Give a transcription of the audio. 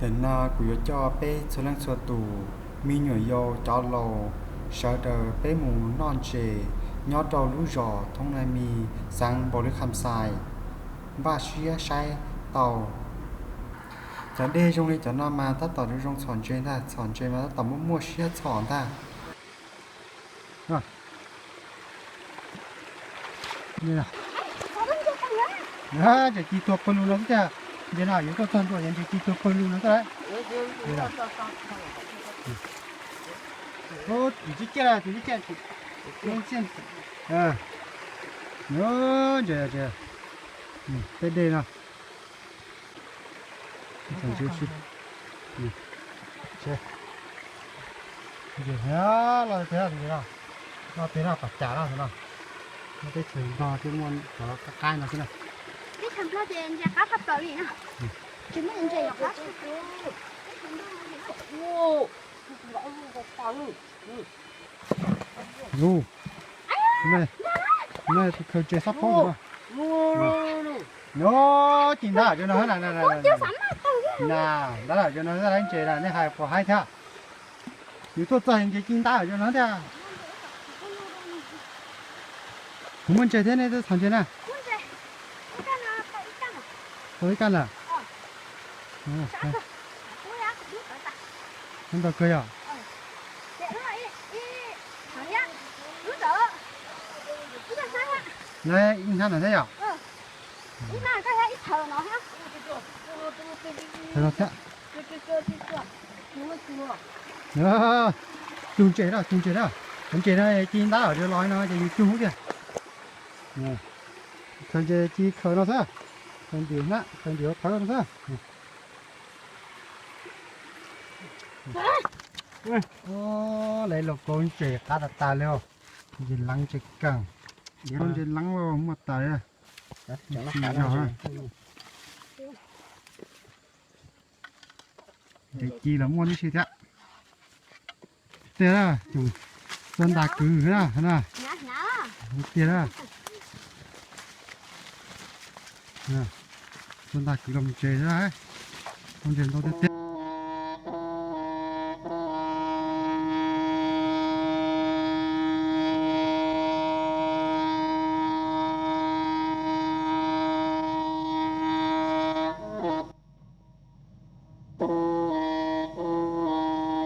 Ntawm no kuv yuav coj peb txhua leej txhua tus, me nyuam yaus cov laus, sawv daws peb mus noj ntses nyob rau lub zos Thoob Nai Mis, xeev Npaus Lis Kham Xais, npaj siab saib tau. Cov dej zoo li cov no mas tab tom zoo txhom ntses ntag, txhom ntses mas tab tom muaj muaj siab txhom ntag. Ntses ci tuag pawg lug no xwb tiag. Ntses no yuav tuaj txog ntua ces ntses ci tuag pawg lug no xwb. Tus tsis ciaj, tus tsis ciaj, ntses, tej dej no. Los pem no, los pem no kom cas no no. Teb chaws Nplog thiaj muaj cov qab qab no xwb na. Teb chaws Nplog ces ntses qab tshaj plaws li no. Tsis muaj ntses yuav qab. Ub, no tus khaws ntses sab phob no. No, ci ntab cov no na, na, ntab lawm cov no, ntses na, nej hais puas haib thiab. Yus tuaj txog ntses ci ntab cov no thiab. Kuv muaj ntses thiab, nej tuaj txhom ntses na. Tau ib kab lawm. Ntau kawg yom. Lawv ib hnab no thiab yom. Thaum no thiab. Cug ntses na, cug ntses na. Cov ntses no ci ntab los no ces yus cug tiag. Khaws ntses ci khaws no xwb. Khaws ntim na, khaws ntim thawv no xwb. Lawv los kaw ntses qab tas tas li os. Ntses leeb ntses keej. Ntses leeb los muaj tas li. Ntses ci los muaj tib si thiab. Tiag, tus txog ntas kwv na, na. Tiag, txog ntas kwv los mus tsev, ntses ntau tiag tiag.